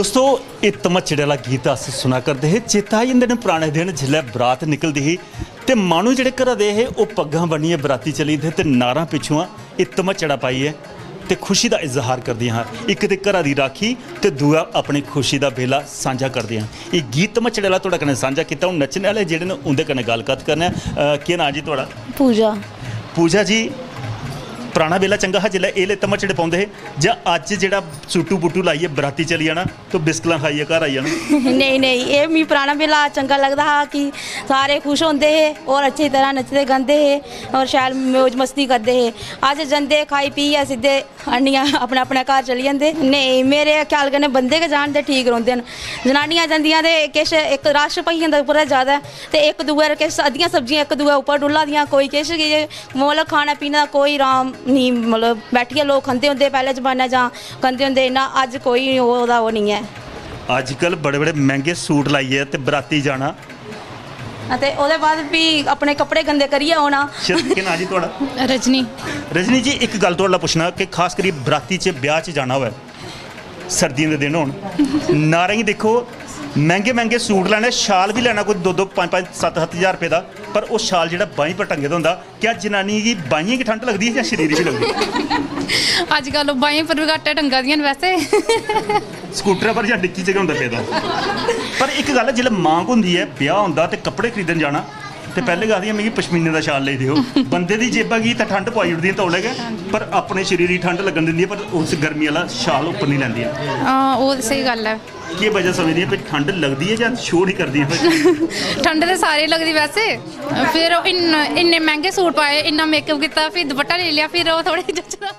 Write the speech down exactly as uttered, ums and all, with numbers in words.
दोस्तो, एह् धमच्चड़े आह्ला गीत अस सुना करदे हे। चेता आई जंदे न पराने दिन, जिसलै बरात निकलदी ही ते माह्नू जेह्ड़े घरा दे हे, ओह् पग्गां बन्नियै बराती चली जंदे हे ते नारां पिच्छुआं एह् धमच्चड़ा पाइयै ते खुशी दा इजहार करदियां हां। इक ते घरा दी राखी ते दूआ अपनी खुशी दा बेला सांझा करदियां हां। एह् गीत धमच्चड़े आह्ला थुआढ़े कन्नै सांझा कीता। हून नच्चने आह्ले जेह्ड़े न, उं'दे कन्नै गल्ल कत्थ करने आं। अ, केह् नांऽ जी थुआढ़ा? पूजा। पूजा जी, पराना बेला चंगा हा, जिसलै एह् ले धमच्चड़े पौंदे हे, जां अज्ज जेह्ड़ा सूटू बूटू लाइयै बराती चली जाना तो बिस्कलां खाइयै घर आई जाना? नेईं, नेईं, एह् मिगी पराना बेला चंगा लगदा हा कि सारे खुश होंदे हे और अच्छी तरह नचदे गांदे हे और शैल मौज मस्ती करदे हे। अस जंदे, खाई पीयै सिद्धे आनियै अपने अपने घर चली जंदे। नेईं, मेरे ख्याल कन्नै बंदे गै जान ते ठीक रौंह्दे न। जनानियां जंदियां ते किश इक रश पेई जंदा उप्पर ज्यादा, ते इक दूए किश अद्धियां सब्जियां इक दूए उप्पर डुल्ला दियां, कोई किश, की मतलब खाने पीने दा कोई राम निं, मतलब बैठियै लोक खंदे होंदे पैह्ले जमानै, जां खंदे होंदे, इन्ना अज्ज कोई ओह्दा ओह् निं ऐ। अज्जकल बड़े बड़े मैंह्गे सूट लाइयै ते बराती जाना। ते ओह्दे बाद फ्ही अपने कपड़े गंदे करियै औना। शर्त, केह् नांऽ जी थुआढ़ा? रजनी। रजनी जी, इक गल्ल थुआढ़े कोला पुच्छना कि खास करियै बराती च, ब्याह च जाना होऐ, सर्दियें दे दिन होन, नारें गी दिक्खो, मैंह्गे मैंह्गे सूट लैने, शाल बी लैना कोई दो दो, पंज पंज, सत्त सत्त ज्हार रपेऽ दा, पर ओह् शाल जेह्ड़ा बाहीं पर टंगे दा होंदा, क्या जनानियें गी बाहियें गी ठंड लगदी ऐ जां शरीर गी लगदी? अज्जकल ओह् बाहें पर बी घट्ट गै टंगा दियां न वैसे। स्कूटर पर जां डिक्की च गै होंदा पेदा। पर इक गल्ल ऐ, जिसलै मांग होंदी ऐ, ब्याह होंदा ते कपड़े खरीदन जाना, ते पैह्लें गै आखदियां, "मिगी पश्मीने दा शाल लेई देओ।" बंदे दी जेबा गी ते ठंड पाई ओड़दी ऐ तौले गै, पर अपने शरीर गी ठंड लग्गन दिंदी ऐ, पर उस गर्मी आह्ला शाल उप्पर निं लैंदियां। हां, ओह् ते स्हेई गल्ल ऐ। केह् वजह समझदी ऐ, कोई ठंड लगदी ऐ जां शो निं करदियां? ठंड ते सारे लगदी वैसे, फिर इन्न-, इन्ने मैंह्गे सूट पाए, इन्ना मेकअप कीता, फिर दुपट्टा लेई लेआ, फिर ओह् थोह्ड़े जचदा।